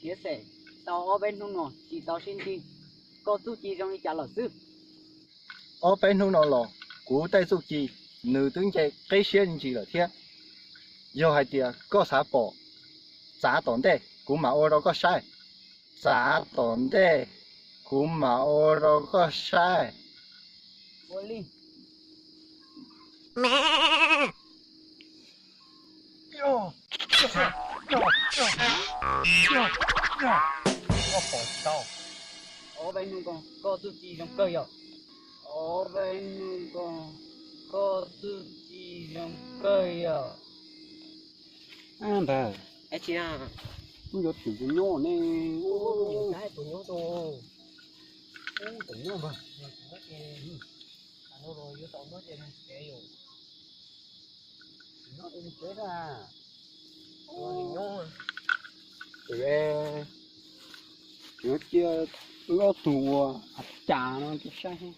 Tiav xeem, tau ob peb hnub no tsis tau sib ntsib, koj txuj ci zoo li cas lawm xwb? Ob peb hnub no los kuv tej txuj ci nws twb nce qib siab ntsis lawm thiab. Yog hais tias koj xav pom, txav tom ntej kuv mam ua rau koj saib. Txav tom ntej kuv mam ua rau koj saib. Ua li. Ob peb hnub no koj txuj ci zoo kawg yog. Ob peb hnub no koj txuj ci zoo kawg yog. Ntag, wb yuav twm tus nyob ne. Tus nyob tus, tus nyob npawg, yuav tau nyob ces, yuav cia wb ob tug ua cas no cia saib.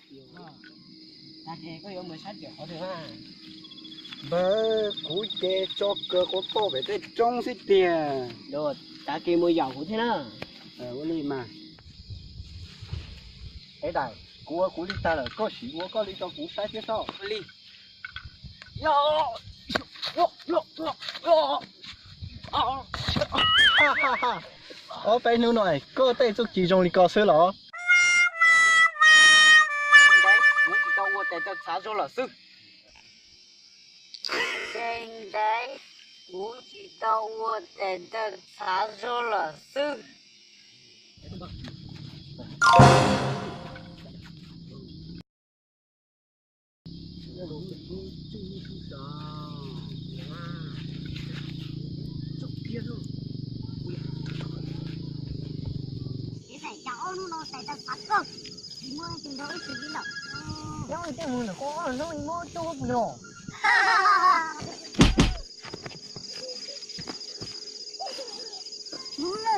Npawg, kuv ces tso kawg quav poj pem tej roob xwb tiag. Tav kev mus yaum kuv thiab na. Ua li mas. Ev dais, kuv ua kuv li tag lawm, koj sim ua koj li rau kuv saib thiab soj. Ua li. Ob peb hnub no koj tej txuj ci zoo li ko xwb los? Kuv tsis tau ua tes taw txhav zog lawm xwb. Ces ntev kuv tsis tau ua tes taw txhav zog lawm xwb. Ces ob hnub no tes taw txhav kawg, tsis muaj tus nrog wb sib ntsib lawm. Nyob ib teg mus ntawm koj ob hnub muab cuj pus los. Hnub no,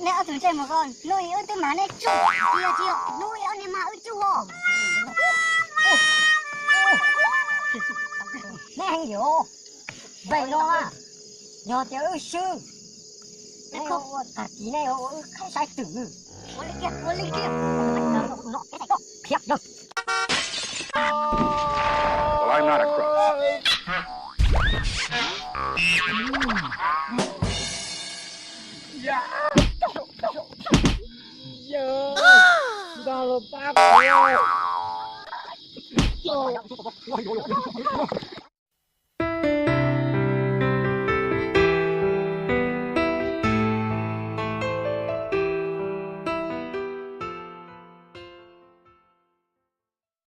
nej ob tug ntsej muag ko, hnub ib wb twb mag nej tsuj, tsis yog tsis yog, hnub ib ob niag mag wb tsuj os. Nej heev yuav npem no mas, yog tias wb swb, nej ua tag kis nej ua wb qhaib saib twm. Ua li kiag, ua li kiag. Khiav lawm. Well, I'm not a crook. Yog, nrog luag pab kuv.